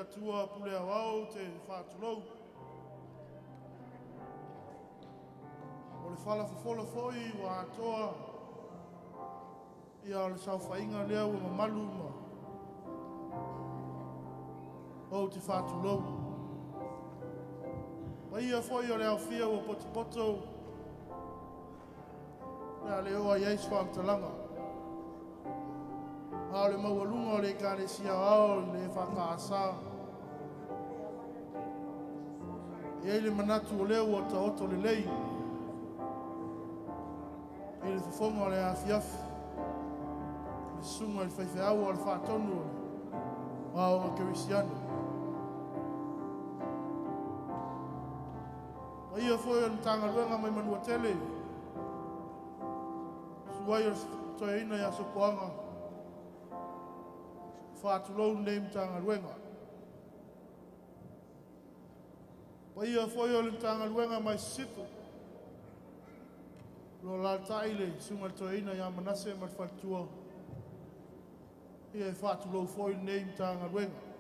Atua pule aoao ou te faatulou. O le fala fofola foi ua atoa, ia o le saofaiga lea ua mamalu ma ou te faatulou. Paia foi o le aofia ua potopoto, o le a le oo i ai se faamatalaga. A o le maualuga o le Ekalesia Aoao i le EFKS, e i ai le manatu o lea ua taoto lelei i le fofoga o le afiafi, le susuga i le faifeau o le faatonu o Aoga Kerisiano. Paia foi o le Matagaluega mai Manuatele, susu ai o le toeaina ia Sopoaga, faatulou lenei Matagaluega. Paia foi o le Matagaluega mai Sisifo, o lo o alaalatai le susuga i le toeaina ia Manase ma le faletua, ia e faatulou foi lenei Matagaluega.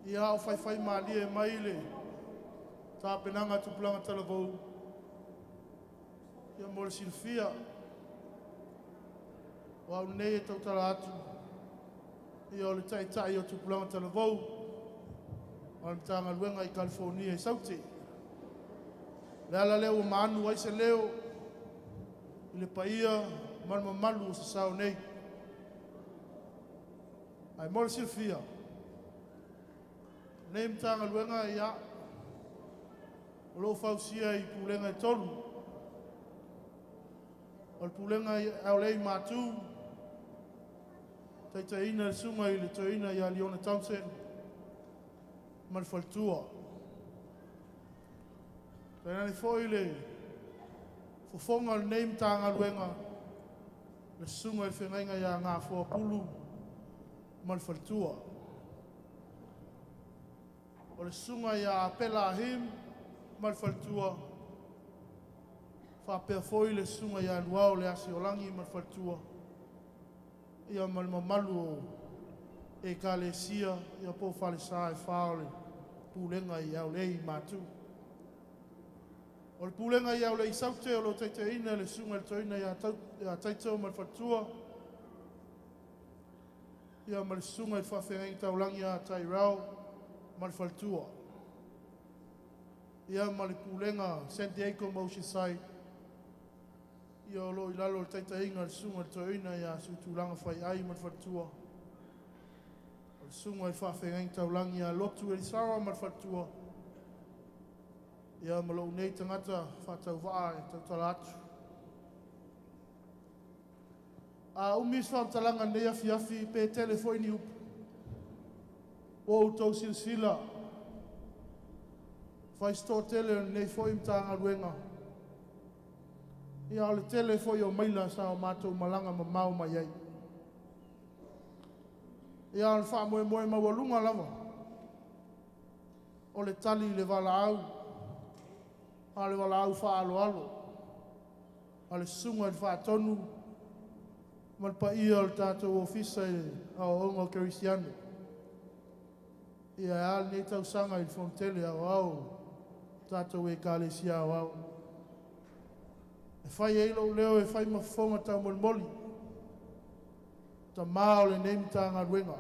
Ia o faifaimalie mai le tapenaga a Tupulaga Talavou, ia mo le silafia, o au nei e tautala atu, ia o le taitai o Tupulaga Talavou o le Matagaluega i Kalifonia i Saute. O le ala lea ua maanu ai se leo i le paia ma le mamalu o Sasao nei. Ae mo le silafia, o nei Matagaluega ia, o lo o fausia i pulega e tolu. O le pulega i LA Matu, taitaiina le susuga i le toeaina ia Leona Thompson ma le faletua. Tainane foi le fofoga o lenei Matagaluega, le susuga i le feagaiga ia Gafoa Pulu ma le faletua. O le susuga ia Apela Ahim ma le faletua, faapea foi le susuga ia Luao le Asiolagi ma le faletua, ia ma le mamalu o Ekalesia ia po o falesa e fa o le pulega i Aulei Matu. O le pulega i Aulei Saute o lo o taitaiina le susuga i le toeaina ia Taito ma le faletua, ia ma le susuga i le faafeagaiga taulagi ia Tairau ma le faletua. Ia ma le pulega San Diego ma Oceanside, ia o lo o i lalo o le taitaiga a le susuga i le toeaina ia Suitulaga Faiai ma le faletua. O le susuga i le faafeagaiga taulagi ia Lotu Elisara ma le faletua, ia ma lou nei tagata faatauvaa e tautala atu. A umi se faamatalaga i lenei afiafi pe tele foi ni upu, ua outou silasila, fai se toatele o lenei foi Matagaluega, ia o le tele foi o maila sa o matou malaga mamao mai ai. Ia o le faamoemoe maualuga lava, o le tali i le valaau, a o le valaau faaaloalo a le susuga i le Faatonu ma le paia o le tatou ofisa i le aoaoga o Kerisiano. Ia e a lenei tausaga i le Fonotele Aoao o tatou Ekalesia Aoao. E fai ai lou leo e fai ma fofoga taumolimoli, tamā o lenei Matagaluega.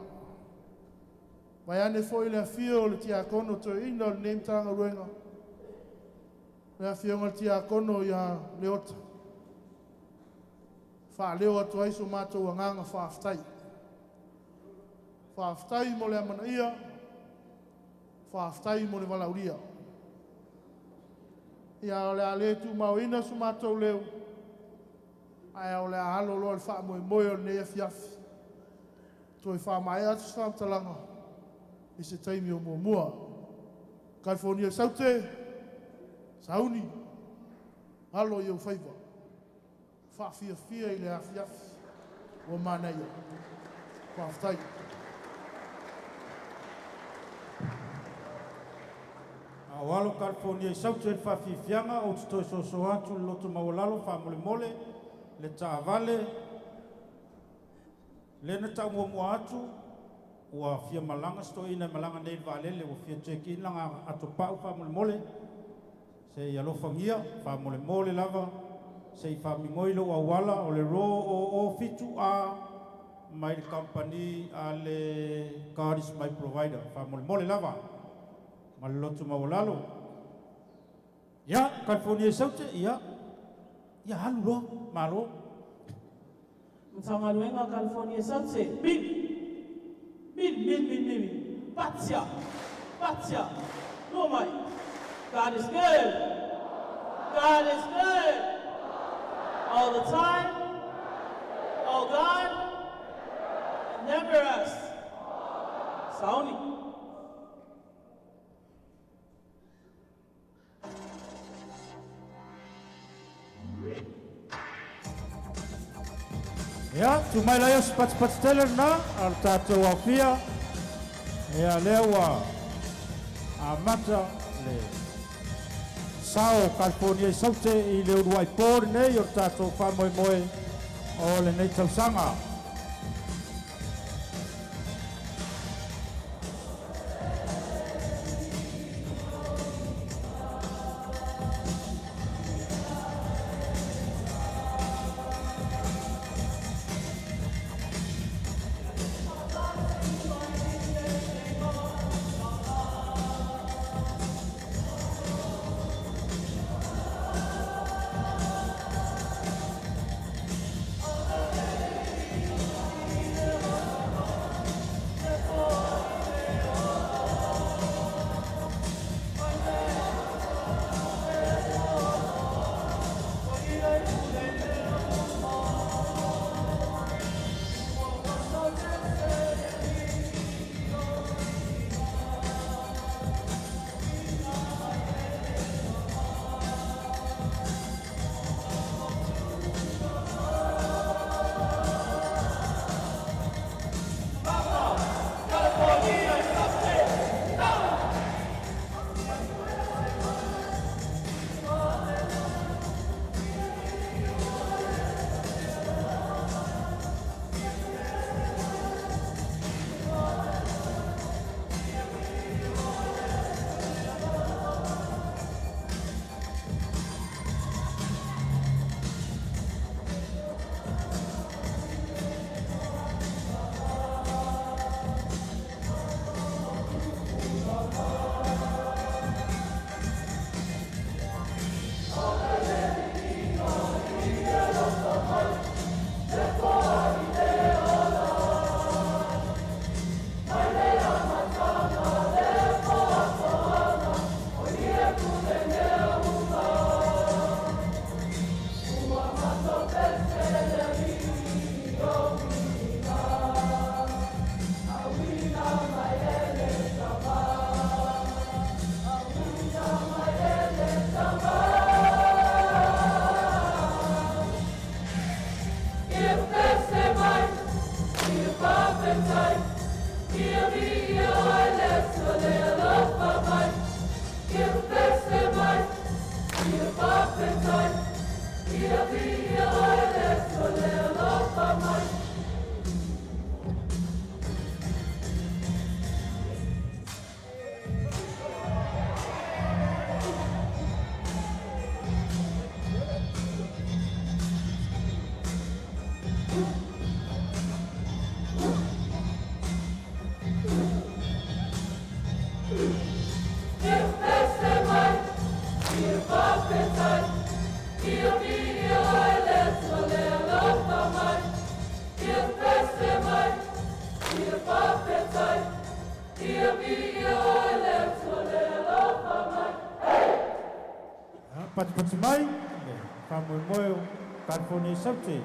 Vaeane foi le afio o le tiakono toeaina o lenei Matagaluega, le afioga i le tiakono ia Leota, faaleo atu ai so matou agaga faafetai. Faafetai mo le amanaia, faafetai mo le valaaulia. Ia o le a le tumaoina so matou leo, ae o le a alo loa le faamoemoe o lenei afiafi. Toe faamaea atu se faamatalaga i se taimi o muamua. Kalifonia Saute, sauni, alo i ou faiva, faafiafia i le afiafi ua manaia. Faafetai. A o alo Kalifonia i Saute i le faafiafiaga, ou te toe soso atu i le loto maualalo faamolemole le taavale Lea na ta'u muamua atu ua fia malaga si toeaina e malaga nei i le vaalele ua fia check in laga atopa'u faamolemole se i alofagia faamolemole lava se i faamigoi lou auala o le 2007 A mai le kamupani a le God Is My Provider faamolemole lava ma le loto maualalo. Ia, California i Saute, ia, ia alu loa, malo. Matagaluega California Saute, mili, mili, mili, mili, mili, patia, patia, lua mai. God is good. God is good. All the time. All God. And never us. Sauni. Ia, tumai laia o se patipati tele lenā a le tatou aofia. Ia, lea ua amata le sao o California i Saute i le uluai po lenei o le tatou faamoemoe o lenei tausaga. Patipati mai le faamoemoe o California i Saute.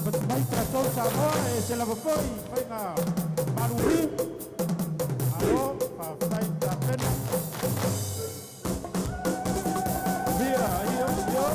Patipati mai tatou Samoa e se lava foi faiga maluli. Malo, faafetai tapena. Via, io, io.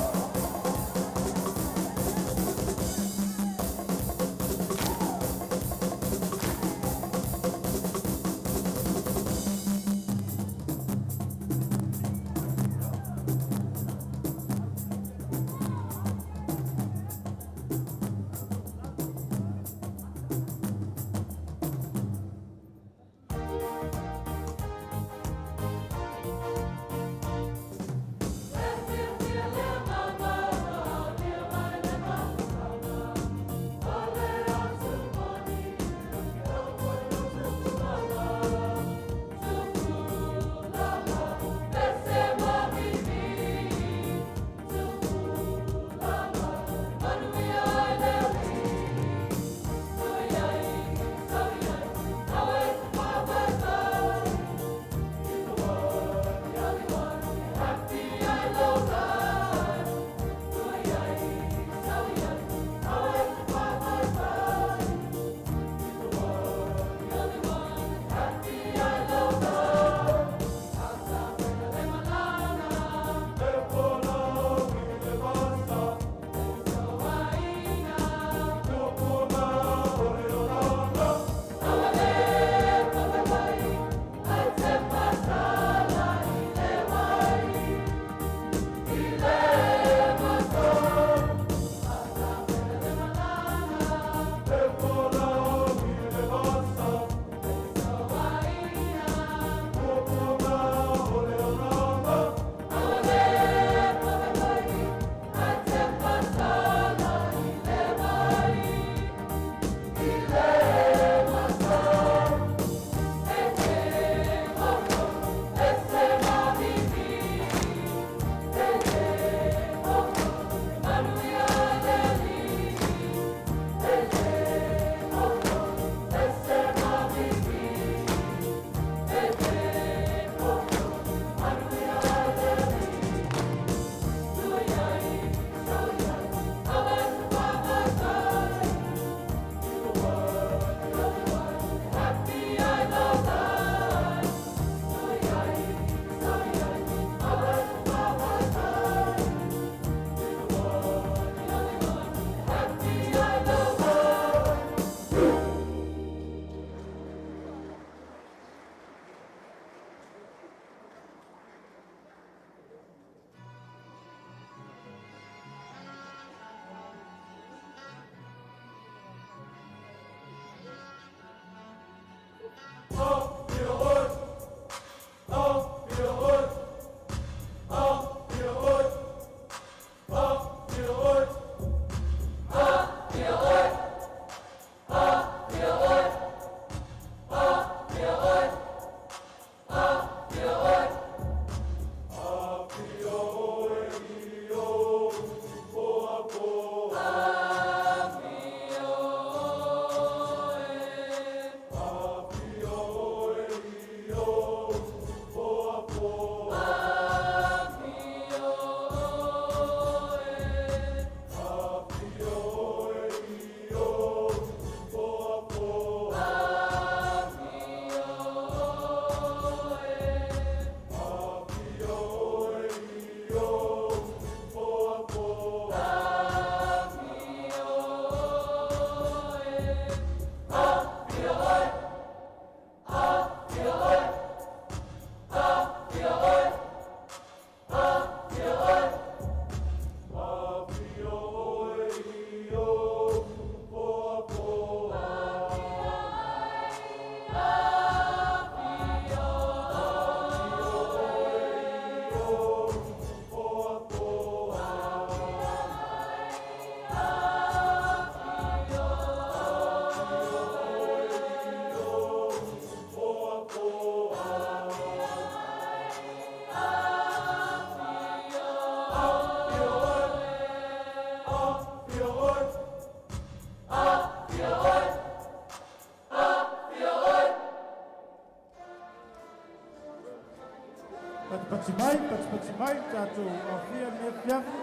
Patipati mai, patipati mai, tatou aofia lenei afiafi.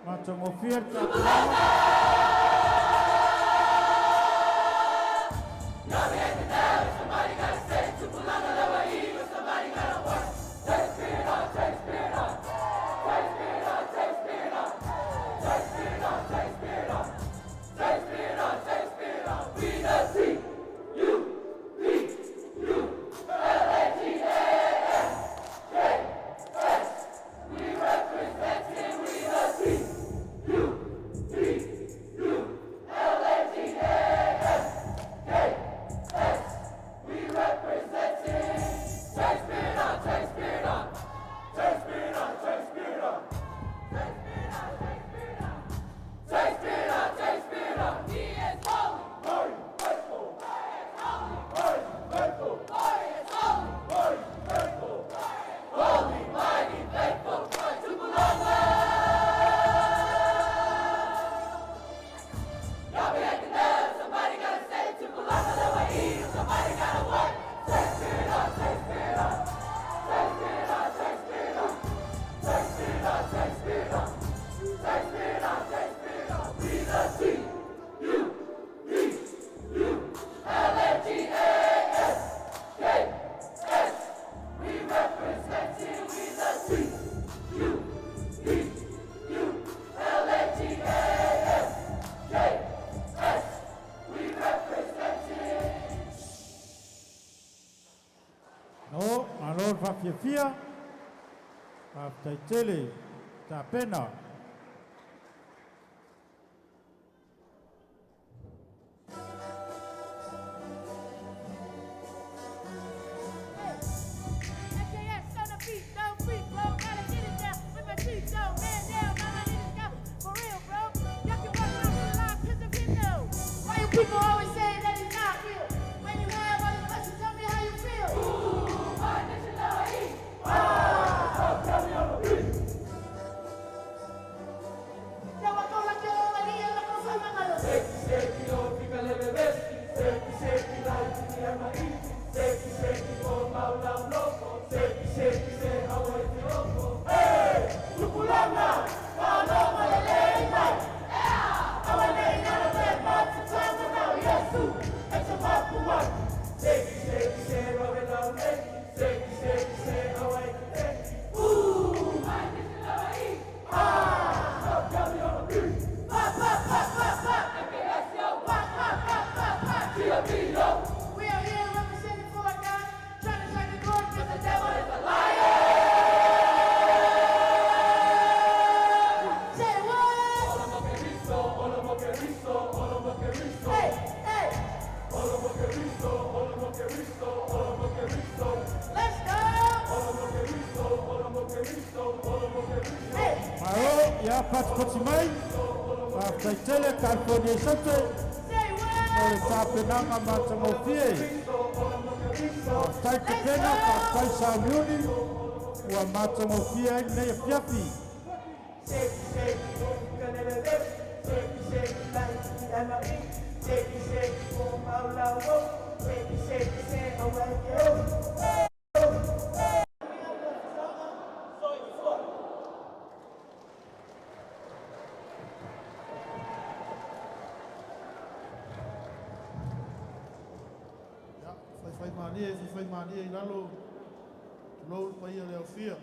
Matagofie le tapuaiga. No, malo le faafiafia, faafetai tele tapena. SKS on the beat, no free flow, gotta get it down with my teeth down, man down, now I need to go for real, bro. Y'all can walk around with a lot cause of him, though. Why you people always say that he's not real? When you have all the blessings, tell me how you feel. Yo voy con la que lo la cosa malo. We are here representing for our God, trying to shine the glory because the devil is a liar. Say what? Hey, hey. Let's go. Hey. Malo, ia patipati mai, faafetai tele California i Saute Say mo le what? tapenaga matagofie. Faafetai tapena, faafetai sauniuni, ua matagofie ai lenei afiafi. Ia, faifai malie, faifai malie i lalo, tulou le paia le aufia.